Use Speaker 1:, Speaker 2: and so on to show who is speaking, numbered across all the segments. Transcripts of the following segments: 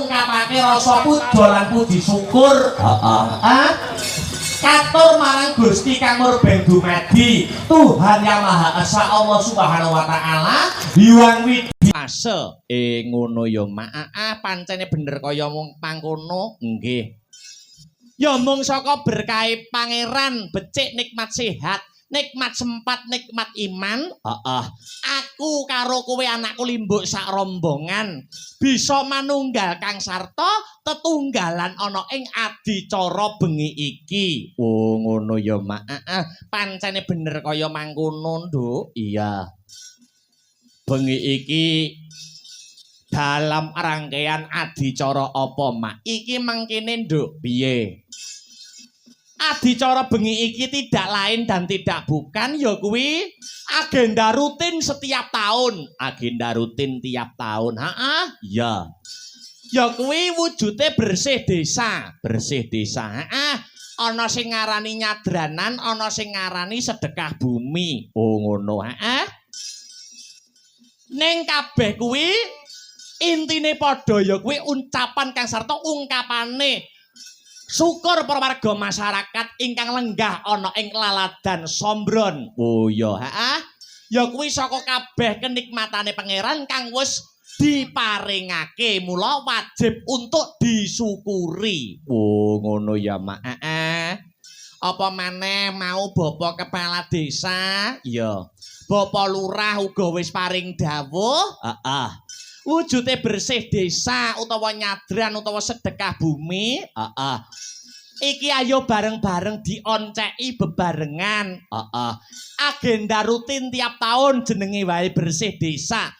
Speaker 1: ungkapake rasa puja lan puji syukur. Heeh. Ah? Katur marang Gusti kang murbeng dumadi, Tuhan Yang Maha Esa Allah Subhanahu wa taala, Hyang Widi Ase. Ngono ya, Mak. Ah, pancene bener kaya mung mangkono. Nggih. Ya mung saka berkahe pangeran becik nikmat sehat, nikmat sempat, nikmat iman. Heeh. Aku karo kowe anakku limbuk sak rombongan bisa manunggal kang sarta tetunggalan ana ing adicara bengi iki. Oh, ngono ya, Mak. Heeh. Pancene bener kaya mangkono, Nduk. Iya. Bengi iki dalam rangkaian adicara apa, Mak? Iki mangkene, Nduk. Piye? Adicara bengi iki tidak lain dan tidak bukan ya kuwi agenda rutin setiap tahun. Agenda rutin tiap tahun. Heeh. Iya. Ya kuwi wujude bersih desa, bersih desa. Heeh. Ana sing ngarani nyadranan, ana sing ngarani sedekah bumi. Oh, ngono. Heeh. Ning kabeh kuwi intine padha ya kuwi ucapan kang sarta ungkapane syukur para warga masyarakat ingkang lenggah ana ing laladan Sombron. Oh iya, heeh. Ya kuwi saka kabeh kenikmatane pangeran kang wis diparingake, mula wajib untuk disyukuri. Oh, ngono ya, Mak. Heeh. Apa maneh mau Bapak Kepala Desa? Iya. Bapak Lurah uga wis paring dawuh. Heeh. Wujude bersih desa utawa nyadran utawa sedekah bumi. Heeh. Iki ayo bareng-bareng dionceki bebarengan. Heeh. Agenda rutin tiap tahun jenenge wae bersih desa.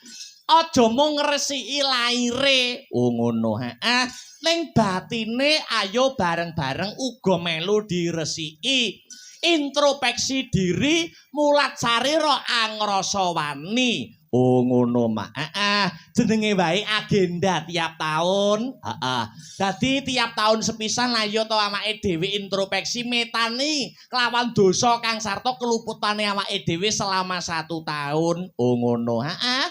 Speaker 1: Aja mung ngresiki laire. Oh, ngono, heeh. Ning batine ayo bareng-bareng uga melu diresiki. Introspeksi diri, mulat sarira angrasa wani. Oh, ngono, Mak. Heeh, jenenge wae agenda tiap tahun. Heeh. Dadi tiap tahun sepisan ayo to awake dhewe introspeksi metani kelawan dosa kang sarta keluputane awake dhewe selama 1 tahun. Oh, ngono. Heeh.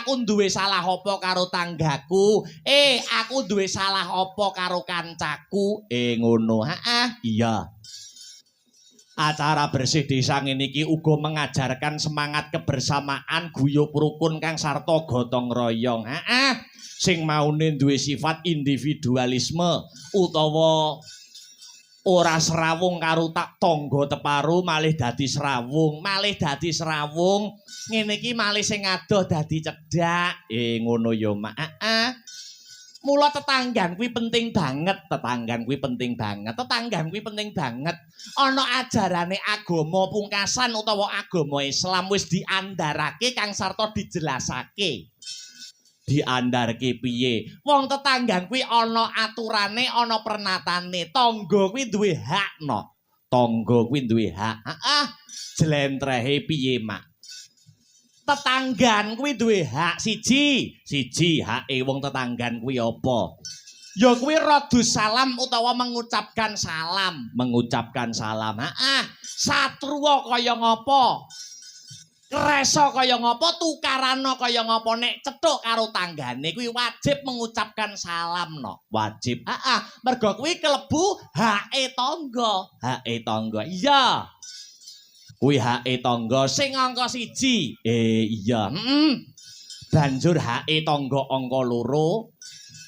Speaker 1: Aku duwe salah apa karo tanggaku? Aku duwe salah apa karo kancaku? Ngono. Heeh. Iya. Acara bersih desa ngene iki uga mengajarkan semangat kebersamaan, guyub rukun kang sarta gotong royong. Heeh. Sing maune duwe sifat individualisme utawa ora srawung karo tak tangga teparu malih dadi srawung, malih dadi srawung. Ngene iki malih sing adoh dadi cedhak. Ngono ya, Mak. Heeh. Mula tetanggan kuwi penting banget, tetanggan kuwi penting banget, tetanggan kuwi penting banget. Ana ajarane agama pungkasan utawa agama Islam wis diandharake kang sarta dijelasake. Diandharke piye? Wong tetanggan kuwi ana aturane, ana pernatane. Tangga kuwi duwe hak no. Tangga kuwi duwe hak. Heeh. Jlentrehe piye, Mak? Tetanggan kuwi duwe hak siji. Siji hake wong tetanggan kuwi apa? Ya kuwi radus salam utawa mengucapkan salam, mengucapkan salam. Heeh. Satruwa kaya ngapa? Kresa kaya ngapa, tukarana kaya ngapa nek cethuk karo tanggane kuwi wajib mengucapkan salam no. Wajib. Heeh, mergo kuwi kelebu hake tangga. Hake tangga. Iya. Kuwi hake tangga sing angka 1. Iya. Heeh. Banjur hake tangga angka 2.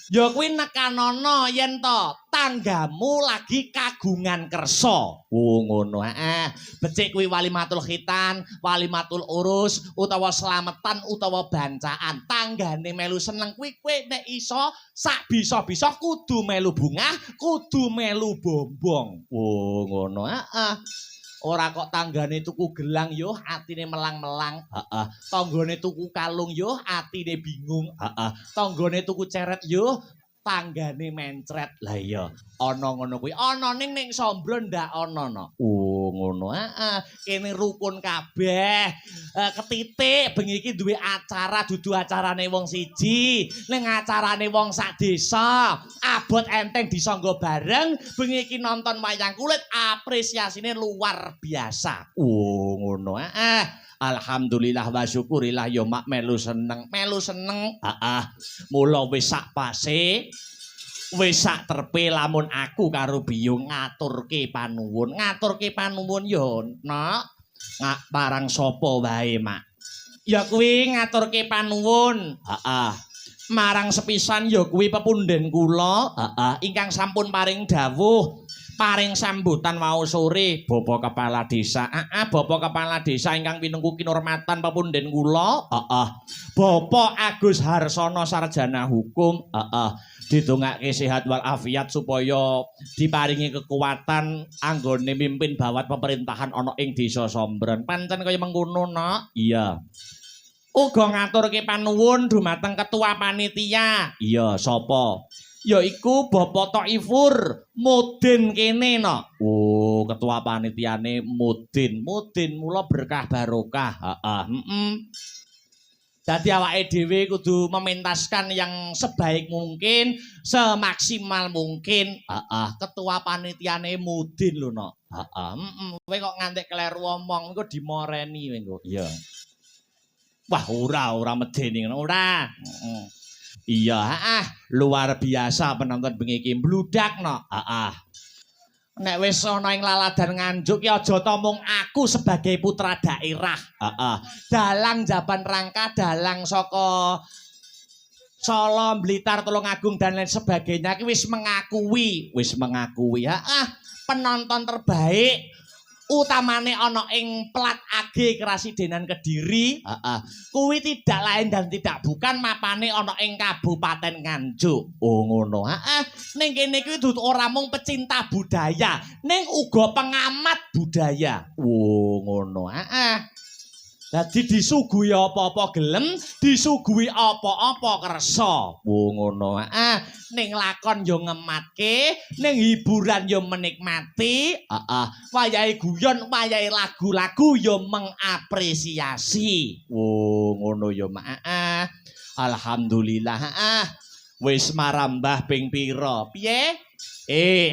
Speaker 1: Ya kuwi nekanana yen to tanggamu lagi kagungan kersa. Oh, ngono. Heeh. Becik kuwi walimatul khitan, walimatul urus utawa slametan utawa bancaan. Tanggane melu seneng kuwi kowe nek iso sak bisa-bisa kudu melu bungah, kudu melu bombong. Oh, ngono. Heeh. Ora kok tanggane tuku gelang yo atine melang-melang. Heeh. Tanggane tuku kalung yo atine bingung. Heeh. Tanggane tuku ceret yo tanggane mencret. Lah iya, ana ngono kuwi. Ana ning ning Sombron ndak ana no. Oh, ngono. Heeh. Kene rukun kabeh. Ketitik bengi iki duwe acara dudu acarane wong siji, ning acarane wong sak desa. Abot enteng disangga bareng, bengi iki nonton wayang kulit apresiasine luar biasa. Oh, ngono. Heeh. Alhamdulillah wa syukurillah ya mak melu seneng. Melu seneng. Heeh. Mula wis sak pase wis sak terpe lamun aku karo biyung ngaturke panuwun. Ngaturke panuwun ya, Nok. Ngak parang sapa wae, Mak. Ya kuwi ngaturke panuwun. Heeh. Marang sepisan ya kuwi pepunden kula, heeh, ingkang sampun paring dawuh, paring sambutan wau sore Bapak Kepala Desa. Heeh, Bapak Kepala Desa ingkang pinungku kinurmatan pepunden kula, heeh. Bapak Agus Harsono sarjana hukum, heeh. Didongake sehat walafiat supaya diparingi kekuatan anggone mimpin bawat pemerintahan ana ing Desa Sombron. Pancen kaya mengkono, Nok. Iya. Uga ngaturke panuwun dumateng ketua panitia. Iya, sapa? Yaiku Bapak Taifur Mudin kene, no. Oh, ketua panitiane Mudin. Mudin mula berkah barokah. Heeh, heeh. Dadi awake dhewe kudu mementaskan yang sebaik mungkin, semaksimal mungkin. Heeh, ketua panitiane Mudin lho, no. Heeh, heeh. Kowe kok ngantek kleru omong, engko dimoreni kowe engko. Iya. Wah, ora medeni ngono, ora. Heeh. Iya, heeh, luar biasa penonton bengi iki mbludak no. Heeh. Nek wis ana ing laladan Nganjuk ki aja ta mung aku sebagai putra daerah. Heeh. Dalang Jaban Rangka, dalang saka Solo, Blitar, Tulungagung dan lain sebagainya ki wis mengakui, wis mengakui. Heeh, penonton terbaik utamane ana ing plat AG Karesidenan Kediri, heeh. Kuwi tidak lain dan tidak bukan mapane ana ing Kabupaten Nganjuk. Oh ngono. Heeh. Ning kene kuwi dudu ora mung pecinta budaya, ning uga pengamat budaya. Oh ngono. Heeh. Dadi disuguhi apa-apa gelem, disuguhi apa-apa kersa. Oh ngono. Heeh. Ning lakon yo ngematke, ning hiburan yo menikmati, heeh. Wayahe guyon, wayahe lagu-lagu yo mengapresiasi. Oh ngono yo, Mak. Heeh. Alhamdulillah, heeh. Wis marambah ping pira? Piye?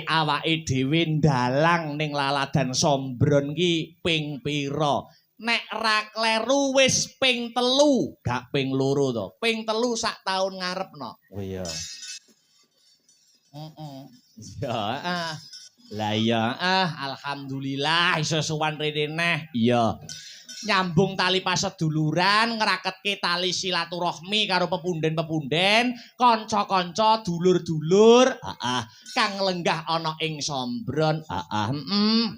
Speaker 1: Awake dhewe ndalang ning laladan Sombron ki ping pira? Nek ra kleru wis ping 3, gak ping 2 to. Ping 3 sak taun ngarep no. Oh iya. Heeh. Ya, ah. Lah iya, ah alhamdulillah iso sowan rene neh. Iya. Nyambung tali paseduluran, ngraketke tali silaturahmi karo pepunden-pepunden, kanca-kanca, dulur-dulur, heeh, kang lenggah ana ing Sombron. Heeh, heeh.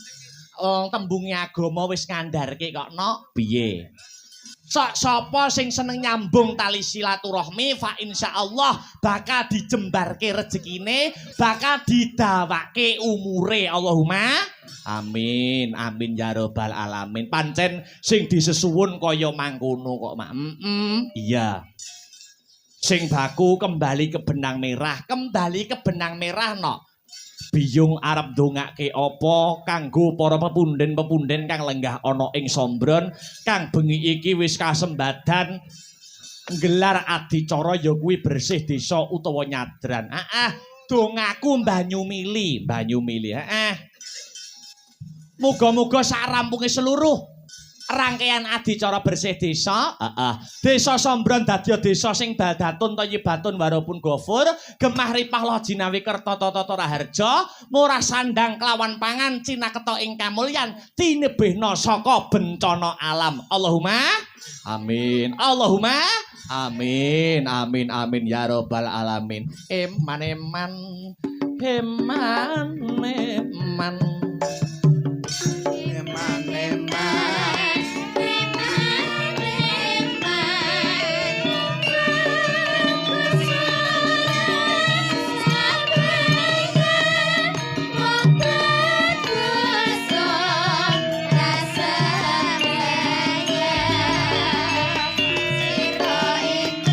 Speaker 1: Wong tembunge agama wis ngandharke kok, no. Piye? Sok sapa sing seneng nyambung tali silaturahmi fa insyaallah bakal dijembarke rezekine, bakal didawake umure. Allahumma amin. Amin ya rabbal alamin. Pancen sing disesuwun kaya mangkono kok, Mak. Heeh. Iya. Sing baku kembali ke benang merah, kembali ke benang merah, no. Biyung arep ndongake apa kanggo para pepunden-pepunden kang lenggah ana ing Sombron kang bengi iki wis kasembadan nggelar adicara ya kuwi bersih desa utawa nyadran. Heeh, dongaku banyu mili, banyu mili. Heeh. Muga-muga sak rampunge seluruh rangkaian adicara bersih desa, heeh. Desa Sombron dadi desa sing baldatun thayyibatun warupun gofur, gemah ripah loh jinawi kerta tata raharja, murah sandang kelawan pangan cinaketa ing kamulyan, tinebihna saka bencana alam. Allahumma amin. Allahumma amin. Amin amin ya rabbal alamin. Eman eman eman eman.
Speaker 2: Eman eman.
Speaker 3: Sira iku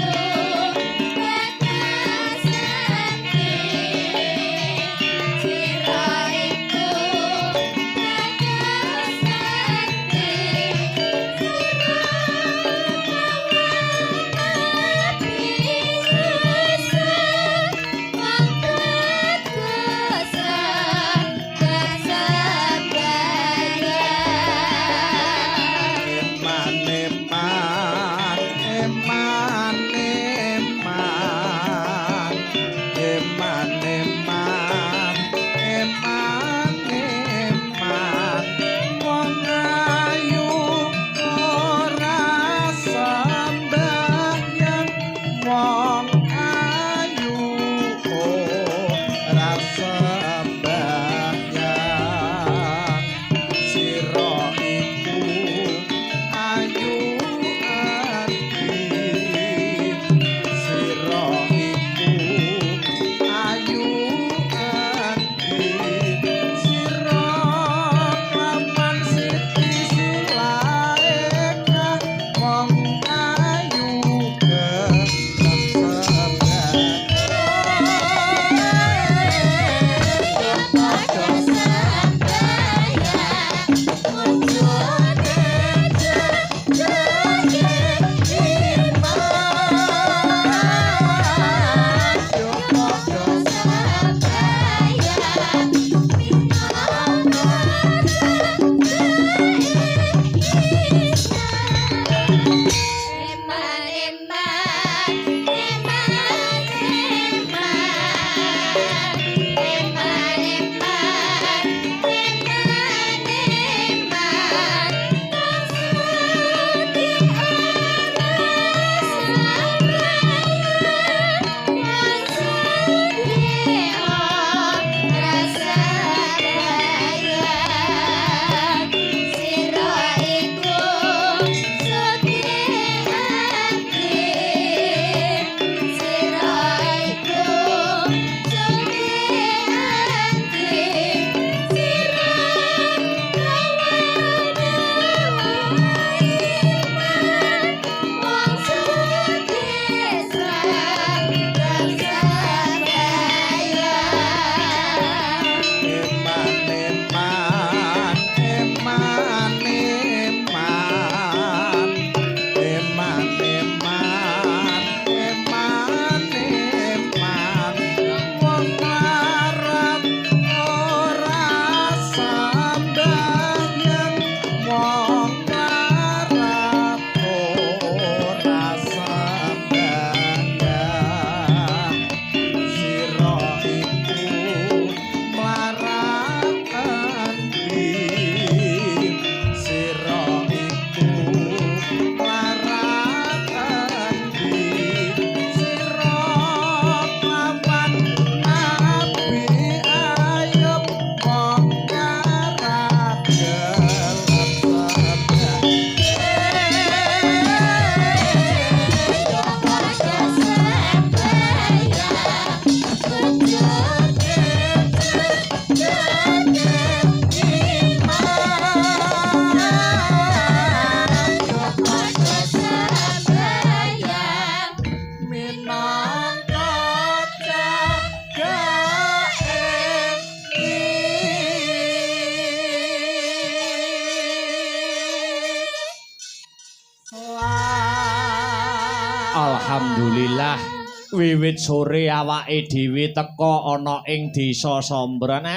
Speaker 1: Wiwit sore awake dhewe teka ana ing desa Sombron.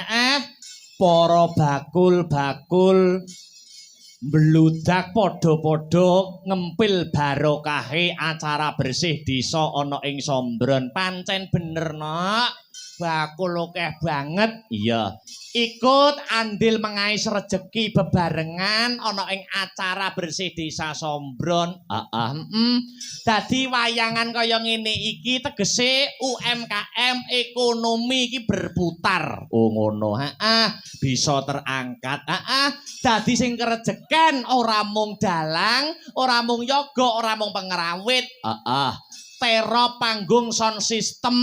Speaker 1: Para bakul-bakul mbludak padha-padha ngempil barokahe acara bersih desa ana ing Sombron. Pancen bener, Nok. Bakul akeh banget. Iya. Ikut andil mengais rejeki bebarengan ana ing acara bersih desa Sombron. Heeh, Dadi wayangan kaya ngene iki tegese UMKM ekonomi iki berputar. Oh ngono, heeh, bisa terangkat. Heeh, dadi sing kerejeken ora mung dalang, ora mung yoga, ora mung pengrawit. Heeh. Terop panggung sound system,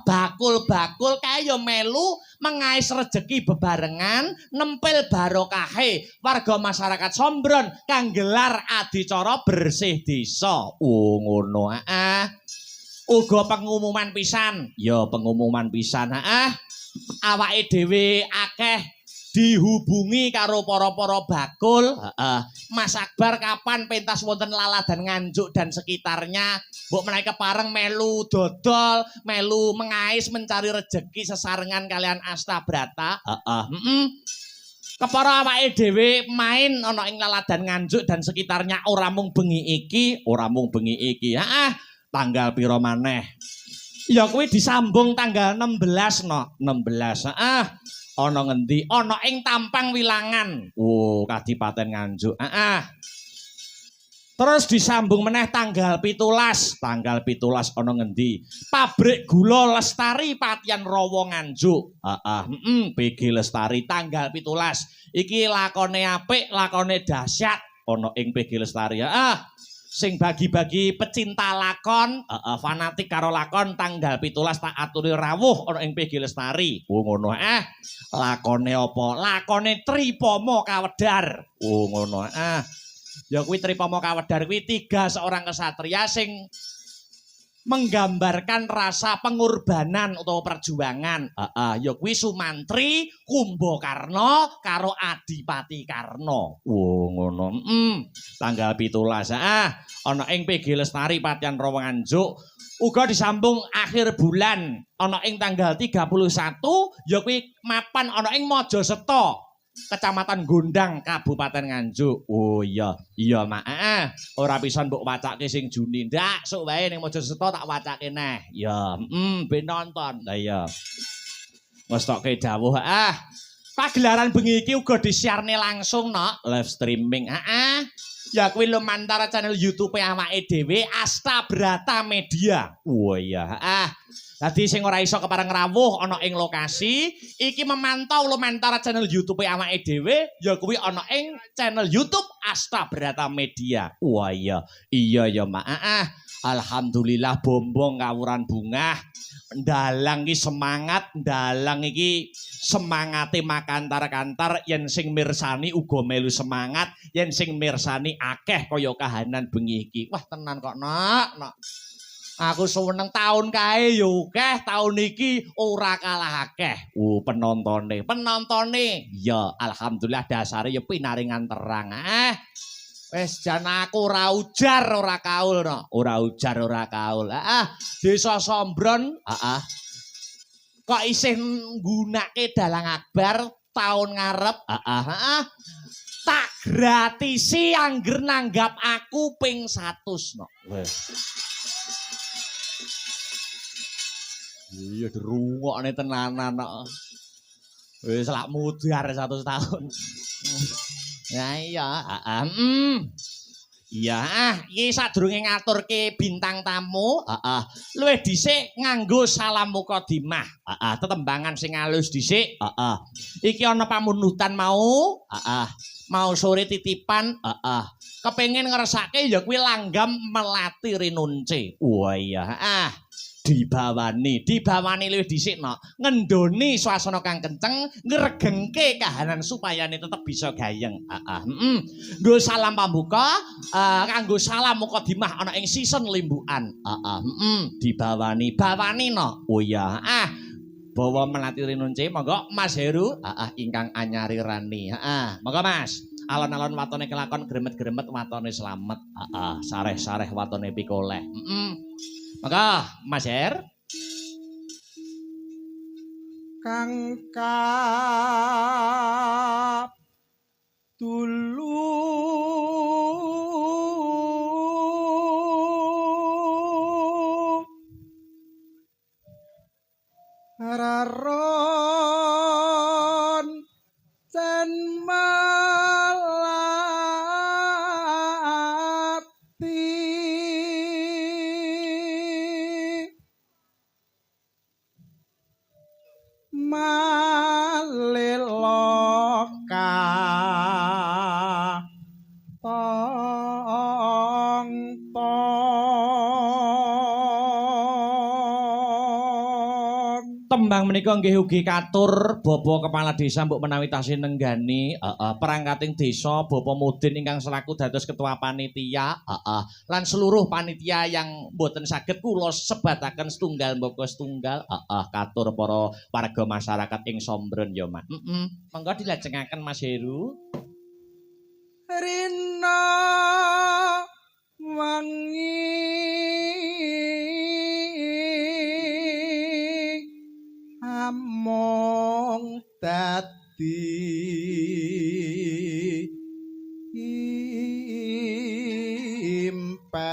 Speaker 1: bakul-bakul kae ya melu mengais rejeki bebarengan, nempel barokahe warga masyarakat Sombron kang gelar adicara bersih desa. Oh ngono, heeh. Uga pengumuman pisan. Ya pengumuman pisan, heeh. Awake dhewe akeh dihubungi karo para-para bakul. Heeh. Mas Akbar kapan pentas wonten Laladan Nganjuk dan sekitarnya? Mbok menawi kepareng melu dodol, melu mengais mencari rejeki sesarengan kalian Astabrata. Heeh. Kepara awake dhewe main ana ing Laladan Nganjuk dan sekitarnya ora mung bengi iki, ora mung bengi iki. Heeh. Tanggal pira maneh? Ya kuwi disambung tanggal 16 no. 16. Heeh. Ana ngendi? Ana ing Tampang Wilangan. Oh, Kadipaten Nganjuk. Heeh. Terus disambung meneh tanggal 17. Tanggal 17 ana ngendi? Pabrik Gula Lestari Patian Rawa Nganjuk. Heeh, PG Lestari tanggal 17. Iki lakone apik, lakone dahsyat ana ing PG Lestari. Heeh. Sing bagi-bagi pecinta lakon, fanatik karo lakon tanggal 17 tak aturi rawuh ana ing PG Lestari. Oh ngono, Lakone apa? Lakone Tripomo Kawedar. Oh ngono, Ya kuwi Tripomo Kawedar kuwi tiga seorang kesatria sing menggambarkan rasa pengorbanan utawa perjuangan. Heeh, ya kuwi Sumantri, Kumbakarna karo Adipati Karna. Oh ngono. Tanggal 17. Ana ing PG Lestari Patian Rawa Nganjuk. Uga disambung akhir bulan ana ing tanggal 31 ya kuwi mapan ana ing Majaseto, Kecamatan Gondang, Kabupaten Nganjuk. Oh iya, iya Mak. Heeh. Ora pisan mbok wacake sing Juni. Ndak, sok wae ning Majaseto tak wacake neh. Ya, ben nonton. Lah iya. Ngestokke dawuh, heeh. Pagelaran bengi iki uga disiarne langsung, Nok, live streaming. Heeh. Ya kuwi lumantar channel YouTube awake dhewe Astabrata Media. Oh iya, heeh. Dadi sing ora iso kepareng rawuh ana ing lokasi, iki memantau lumantar channel YouTube awake dhewe, ya kuwi ana ing channel YouTube Astabrata Media. Wah iya, iya ya Mak. Heeh. Alhamdulillah bombong kawuran bungah. Ndalang iki semangat, ndalang iki semangate makantar-kantar yen sing mirsani uga melu semangat, yen sing mirsani akeh kaya kahanan bengi iki. Wah tenan kok, Nok, Nok. Aku seneng taun kae ya akeh, taun iki ora kalah akeh. Penontone, penontone. Ya, alhamdulillah dasare ya pinaringan terang. Wis jan aku ora ujar ora kaul, no. Ora ujar ora kaul. Desa Sombron, heeh. Kok isih nggunake Dalang Akbar taun ngarep? Heeh, heeh. Tak gratisi angger nanggap aku ping 100, no. Wes. Iya dirungokne tenanan kok. Wis lak mudhar 100 tahun. Ya iya, heeh. Iya, iki sadurunge ngaturke bintang tamu, heeh. Luwih dhisik nganggo salam mukadimah. Heeh, tetembangan sing alus dhisik, heeh. Iki ana pamundutan mau, heeh. Mau sore titipan, heeh. Kepengin ngersake ya kuwi langgam Melati Rinunce. Wah iya, heeh. Dibawani, dibawani luwih dhisik no. Ngendoni suasana kang kenceng, ngregengke kahanan supayane tetep bisa gayeng. Heeh. Nggo salam pambuka, kanggo salam mukadimah ana ing season limbukan. Heeh, Dibawani, bawani no. Oh iya, heeh. Bawa Melati Rinunce monggo Mas Heru, heeh, ingkang anyari rani. Heeh, monggo Mas. Alon-alon watone kelakon, gremet-gremet watone slamet. Heeh, sareh-sareh watone pikoleh. Maka Mas Her
Speaker 2: kang dulu raron cen melati maliloka tong
Speaker 1: tembang menika nggih ugi katur Bapak Kepala Desa mbok menawi tasih nenggani perangkating desa Bapak Mudin ingkang selaku dados ketua panitia lan seluruh panitia yang mboten saged kula sebataken setunggal mbaka setunggal katur para warga masyarakat ing Sombron ya Mak. Monggo dilajengaken Mas Heru.
Speaker 2: Rina wangi among dadi impen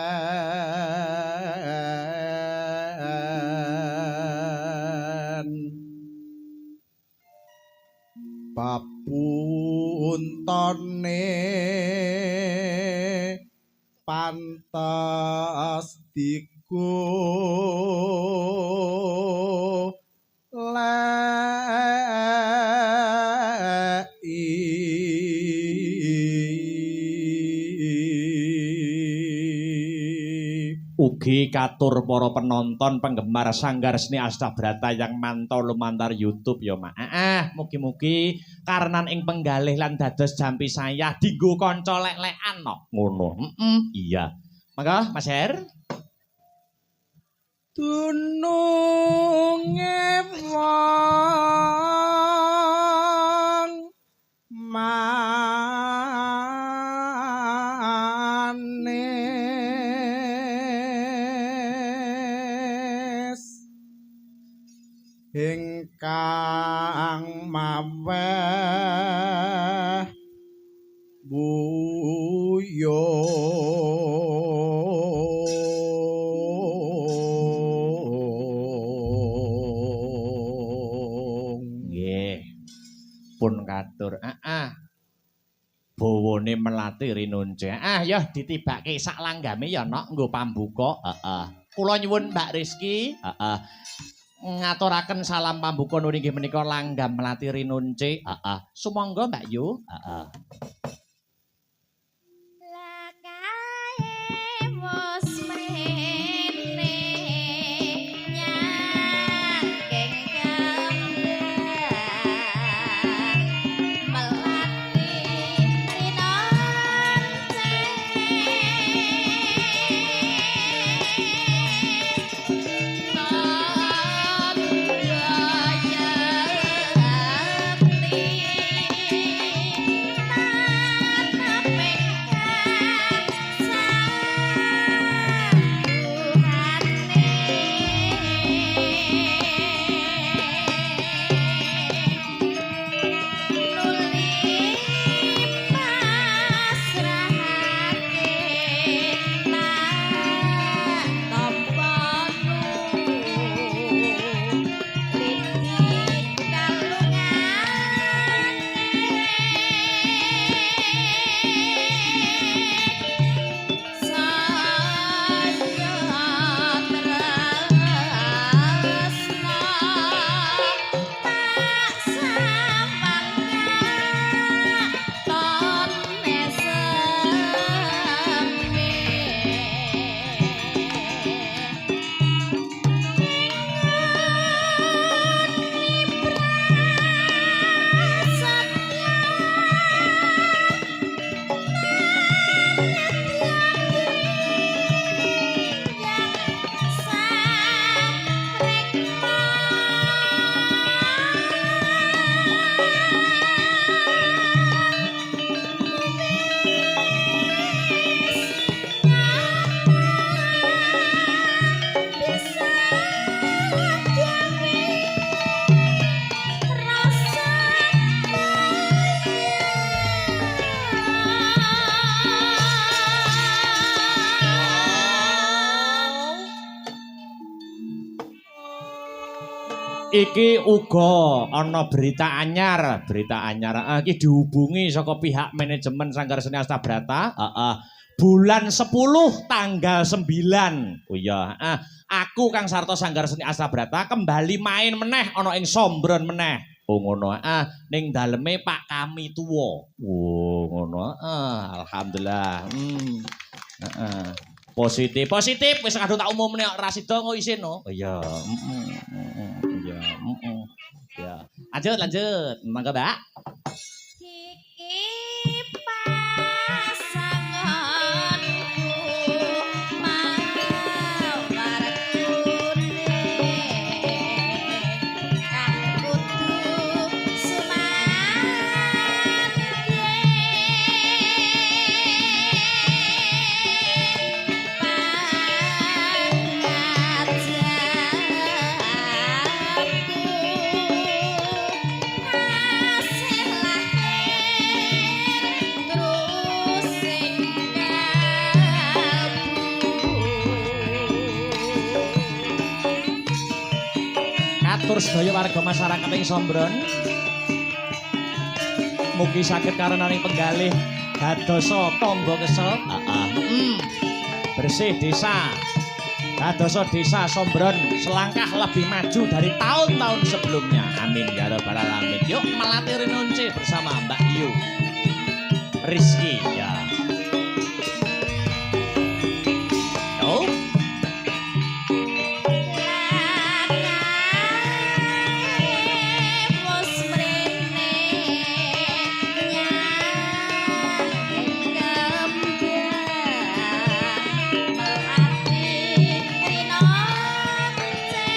Speaker 2: papuntone pantes diku
Speaker 1: Ugi katur para penonton penggemar Sanggar Seni Astabrata yang mantau lumantar YouTube ya Mak. Mugi-mugi karenan ing penggalih lan dados jampi sayah dinggo kanca lek-lekan no. Ngono. Iya. Mangga Mas Her.
Speaker 2: Dununge wong manis ingkang maweh buyung.
Speaker 1: Nggih. Pun katur. Bawane melati rinunce. Ya ditibake sak langgame ya nok nggo pambuka. Kula nyuwun Mbak Rizky. Ngaturaken salam pambuka nuwun inggih menika langgam melati rinunce. Sumangga Mbak Yu.
Speaker 3: Yeah.
Speaker 1: Iki uga ana berita anyar, iki dihubungi saka pihak manajemen Sanggar Seni Astabrata. Heeh. Bulan 10 tanggal 9. Oh iya, heeh. Aku Kang Sarto Sanggar Seni Astabrata kembali main meneh ana ing Sombron meneh. Oh ngono, heeh, ning daleme Pak Kami tuwa. Oh ngono, heeh, alhamdulillah. Heeh. Positif, positif wis kadung tak umumne kok ra sida engko isin no. Oh iya, heeh, iya, heeh. Ya. Lanjut, lanjut. Mangga, Mbak.
Speaker 3: Iki pasanganku mawar kuning kang kudu sumangke pangajarku hasil lahir terus sing kalbu.
Speaker 1: Katur sedaya warga masyarakat ing Sombron. Mugi saged karenaning penggalih dadosa tangga kesel. Heeh. Bersih desa. Dadosa desa Sombron selangkah lebih maju dari tahun-tahun sebelumnya. Amin ya rabbal alamin. Yuk Melati Rinonce bersama Mbak Yu. Rizky ya. Yo.
Speaker 3: Lakae wis mrene nyang kembang melati rinonce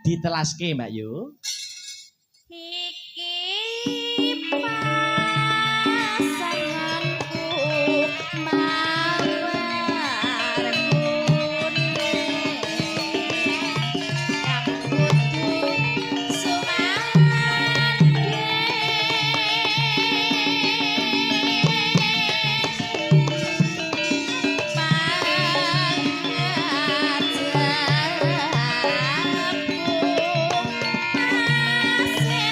Speaker 1: Ditelaske Mbak Yu.
Speaker 3: Iki pasanganku mawar kuning kang kudu sumangke pangajarku hasil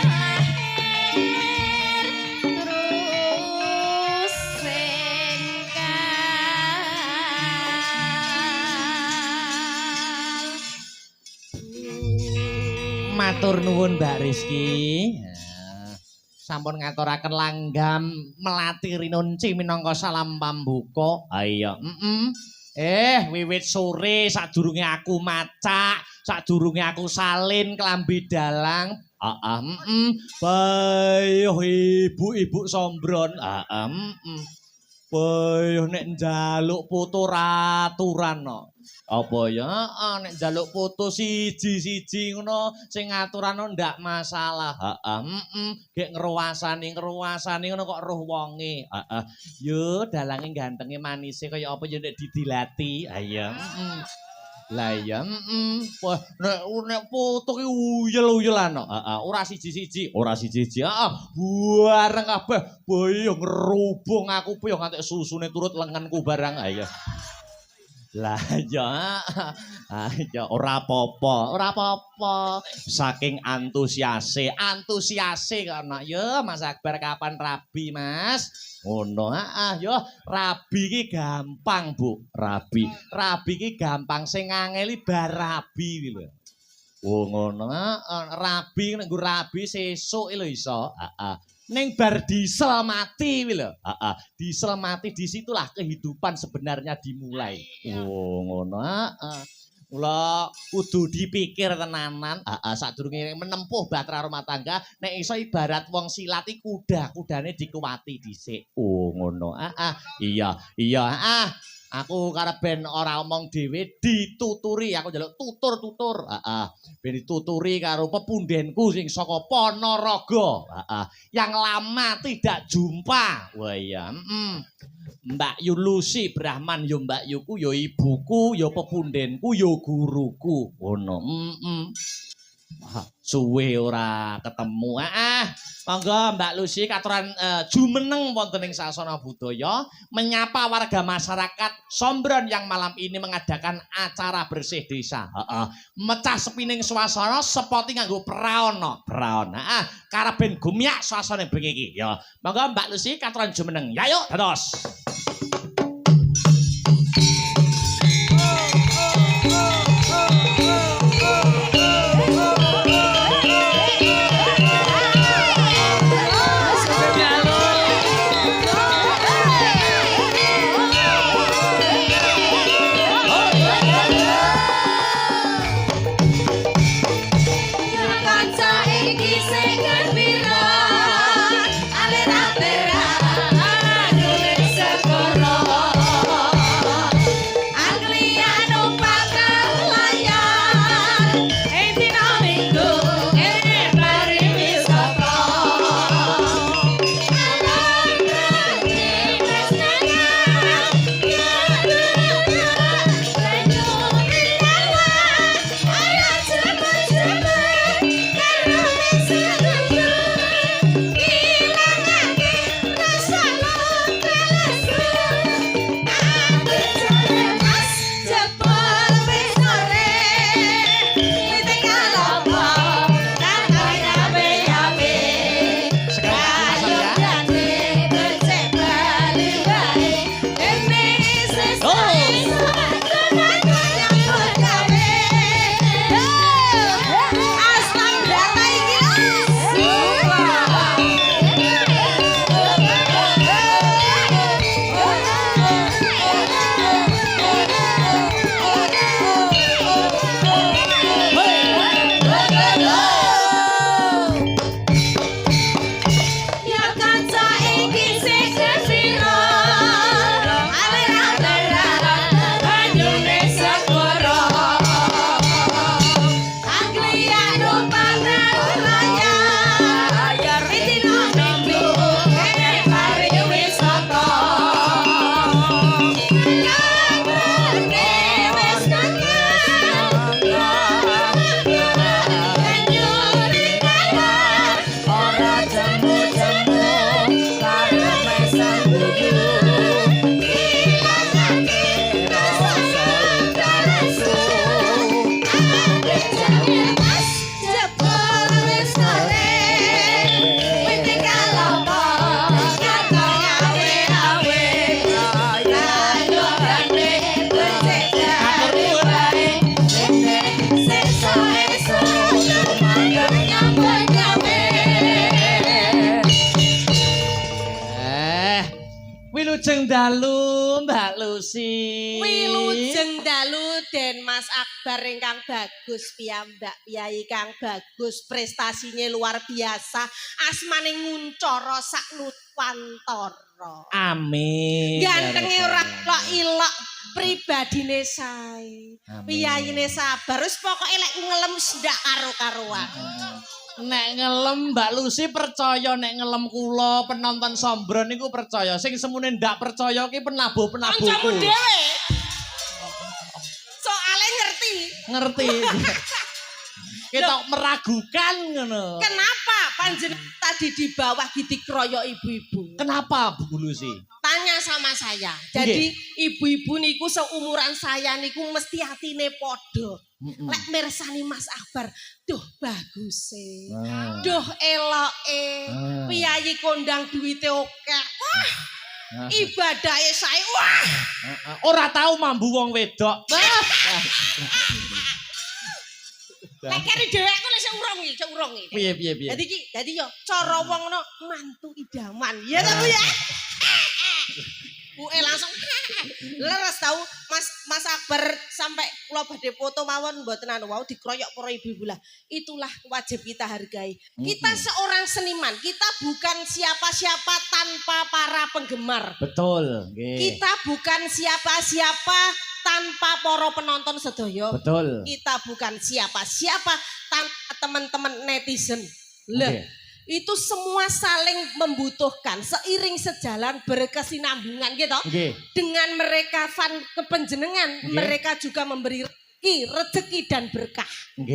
Speaker 3: lahir terus sing kalbu.
Speaker 1: Matur nuwun Mbak Rizky. Nah, sampun ngaturaken langgam Melati Rinonci minangka salam pambuka. Ah iya, heeh. Wiwit sore sadurunge aku macak, sadurunge aku salin klambi dalang. Heeh, heeh. Bayuh ibu-ibu Sombron. Heeh, heeh. Bayuh nek njaluk foto raturan no. Apa ya? Heeh, nek njaluk foto siji-siji ngono sing ngaturano ndak masalah. Heeh, heeh. Gek ngrewasani ngono kok roh wonge. Heeh. Yo dalange gantenge manise kaya apa ya nek didilati. Ha iya, heeh. Lah iya, heeh. Wah, nek foto ki uyel-uyelan kok. Heeh, ora siji-siji, ora siji-siji. Heeh, bareng kabeh. Boyo ngrubung aku piye nganti susune turut lengenku barang. Ha iya. Lah iya, ah iya ora apa-apa, ora apa-apa. Saking antusiase, antusiase kok ana. Yo Mas Akbar kapan rabi, Mas? Ngono, heeh, yo rabi ki gampang, Bu. Rabi. Rabi ki gampang sing ngangeli bar rabi kuwi lho. Oh ngono, heeh, rabi nek nggo rabi sesuk lho iso. Heeh. Ning bar diesel mati kuwi lho. Heeh, diesel mati disitulah kehidupan sebenarnya dimulai. Oh ngono, heeh. Mula kudu dipikir tenanan, heeh, sadurunge menempuh bahtera rumah tangga, nek iso ibarat wong silat iki kuda-kudane dikuwati dhisik. Oh ngono, heeh. Iya, iya, heeh. Aku karep ben ora omong dhewe dituturi, aku njaluk tutur-tutur. Heeh. Ben dituturi karo pepundenku sing saka Ponorogo. Heeh. Yang lama tidak jumpa. Wah iya, heeh. Mbak Yu Lusi Brahman yo Mbak Yuku yo ibuku, yo pepundenku, yo guruku. Ngono. Heeh. Wah, suwe ora ketemu. Ah, monggo Mbak Lusi katuran jumeneng wonten ing sasana budaya menyapa warga masyarakat Sombron yang malam ini mengadakan acara bersih desa. Heeh. Mecah sepining suasana sepoti nganggo praon. Praon. Heeh, karep ben gumyak suasana bengi iki. Ya, monggo Mbak Lusi katuran jumeneng. Ya yuk, dados.
Speaker 3: Kanca iki sing gembira, alera-lera nulis.
Speaker 1: Wilujeng dalu, Mbak Lucy.
Speaker 4: Wilujeng dalu Den Mas Akbar ingkang bagus piyambak, piyayi kang bagus, prestasinya luar biasa, asmane nguncara sak nuswantara.
Speaker 1: Amin.
Speaker 4: Gantenge
Speaker 1: Ya
Speaker 4: ora
Speaker 1: Rabbal
Speaker 4: ilok ilok, pribadine sae.
Speaker 1: Amin.
Speaker 4: Piyayine sabar, wis pokoke lek ngelem ndak karo-karuan.
Speaker 1: Nek ngelem Mbak Lucy percaya, nek ngelem kula penonton Sombron niku percaya. Sing semune ndak percaya ki penabuh-penabuhku.
Speaker 4: Kancamu dhewe. Soale ngerti.
Speaker 1: Ngerti. Kita meragukan ngono.
Speaker 4: Kenapa panjenengan tadi di bawah dikroyok ibu-ibu?
Speaker 1: Kenapa, Bu Lucy?
Speaker 4: Tanya sama saya. Jadi ibu-ibu niku seumuran saya niku mesti atine padha. Lek mirsani Mas Akbar, duh baguse. Duh eloke. Piyayi kondang duwite akeh. Wah, ibadahe sae. Wah,
Speaker 1: Ora tau mambu wong wedok.
Speaker 4: Lek keri dhewekku lek sik urung iki, sik urung iki.
Speaker 1: Piye piye piye?
Speaker 4: Dadi iki, dadi yo cara wong ngono mantu idaman. Ya ta, Bu, ya? Bu e langsung leres tau Mas Mas Akbar sampai kula badhe foto mawon mboten anu wau dikroyok para ibu-ibu lah. Itulah wajib kita hargai. Kita seorang seniman, kita bukan siapa-siapa tanpa para penggemar.
Speaker 1: Betul, nggih.
Speaker 4: Kita bukan siapa-siapa tanpa para penonton sedaya.
Speaker 1: Betul.
Speaker 4: Kita bukan siapa-siapa tanpa teman-teman netizen. Lah, itu semua saling membutuhkan, seiring sejalan berkesinambungan gitu. Dengan mereka fan kepenjenengan, mereka juga memberi rezeki, rezeki dan berkah.
Speaker 1: Nggih.